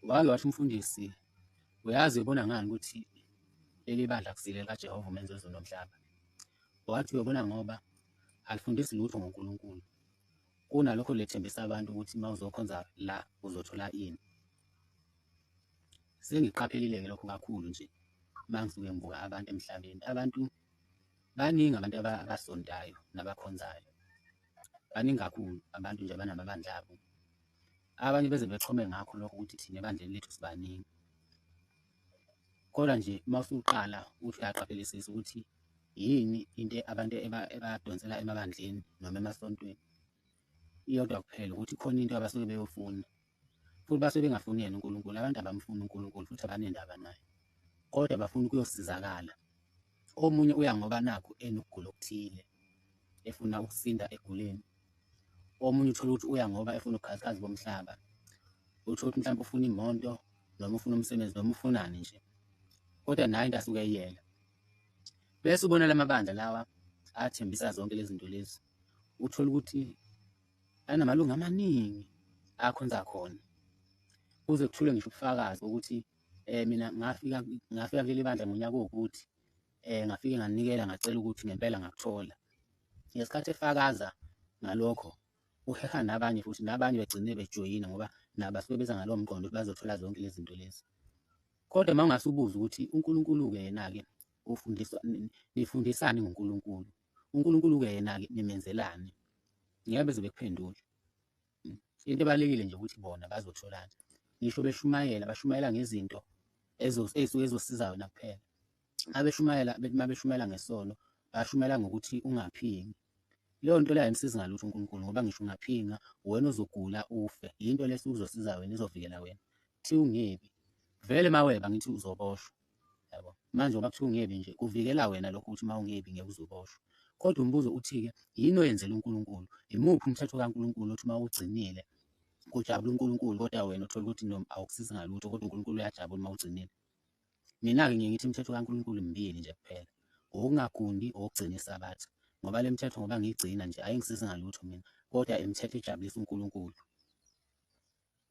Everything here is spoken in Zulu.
Wake washo umfundisi, uyazi ubona ngani ukuthi leli bandla akusile likaJehova umenzi wezulu nomhlaba? Wathi uyobona ngoba alifundisi lutho ngoNkulunkulu. Kunalokho lethembisa abantu ukuthi uma uzokhonza la uzothola ini. Sengiqaphelile-ke lokho kakhulu nje uma ngisuke ngibuka abantu emhlabeni. Abantu baningi abantu abasontayo nabakhonzayo. Baningi kakhulu abantu nje abanamabandla abo. Abanye beze bexhome ngakho lokho ukuthi thina ebandleni lethu sibaningi. Kodwa nje uma usuqala uthi uyaqaphelisisa ukuthi yini into abantu ebadonsela emabandleni noma emasontweni, iyodwa kuphela ukuthi khona into abasuke beyofuna. Futhi basuke bengafuni yena uNkulunkulu, abantu abamfuni uNkulunkulu futhi abanendaba naye, kodwa bafuna ukuyosizakala. Omunye uya ngoba nakhu enokugula okuthile, efuna ukusinda eguleni. Omunye uthole ukuthi uya ngoba efuna ubukhazikhazi bomhlaba, uthole ukuthi mhlawumbe ufuna imoto noma ufuna umsebenzi noma ufunani nje, kodwa naye into asuke eyiyela. Bese ubona lamabandla lawa athembisa zonke lezi zinto lezi, uthole ukuthi anamalungu amaningi akhonza khona, kuze kuthulwe ngisho ubufakazi bokuthi mina ngafika kuleli bandla ngonyaka owukuthi ngafike nganikela ngacela ukuthi ngempela ngakuthola. Ngesikhathi efakaza ngalokho uheha nabanye futhi nabanye begcine bejoyina ngoba nabo basuke beza ngalowo mqondo ukuthi bazothola zonke lezi zinto lezi. Kodwa uma ungase ubuze ukuthi uNkulunkulu-ke yena-ke ufundiswa nifundisani ngoNkulunkulu, uNkulunkulu-ke yena-ke nimenzelani, ngeke beze bekuphendule. Into ebalulekile nje ukuthi bona bazotholani. Ngisho beshumayela, bashumayela ngezinto ey'suke zizosiza wena kuphela. Uma beshumayela, bethi uma beshumayela ngesono, bashumayela ngokuthi ungaphingi. Leyo nto leyo ayimsizi ngalutho uNkulunkulu ngoba ngisho ungaphinga, uwena ozogula ufe. Yinto le esuke izosiza wena, izovikela wena. Kuthiwa ungebi, vele uma weba ngithi uzoboshwa. Yabo. Manje ngoba kuthiwa ungebi nje, kuvikela wena lokho ukuthi uma ungebi ngeke uze uboshwe. Kodwa umbuzo uthi-ke, yini oyenzela uNkulunkulu? Imuphi umthetho kaNkulunkulu othi uma uwugcinile kujabula uNkulunkulu, kodwa wena uthole ukuthi noma awukusizi ngalutho, kodwa uNkulunkulu uyajabula uma uwugcinile? Mina-ke ngiye ngithi imithetho kaNkulunkulu mibili nje kuphela, owokungagundi, owokugcina iSabatha. Ngoba le mithetho ngoba ngiyigcina nje ayingisizi ngalutho mina, kodwa imithetho ejabulisa uNkulunkulu.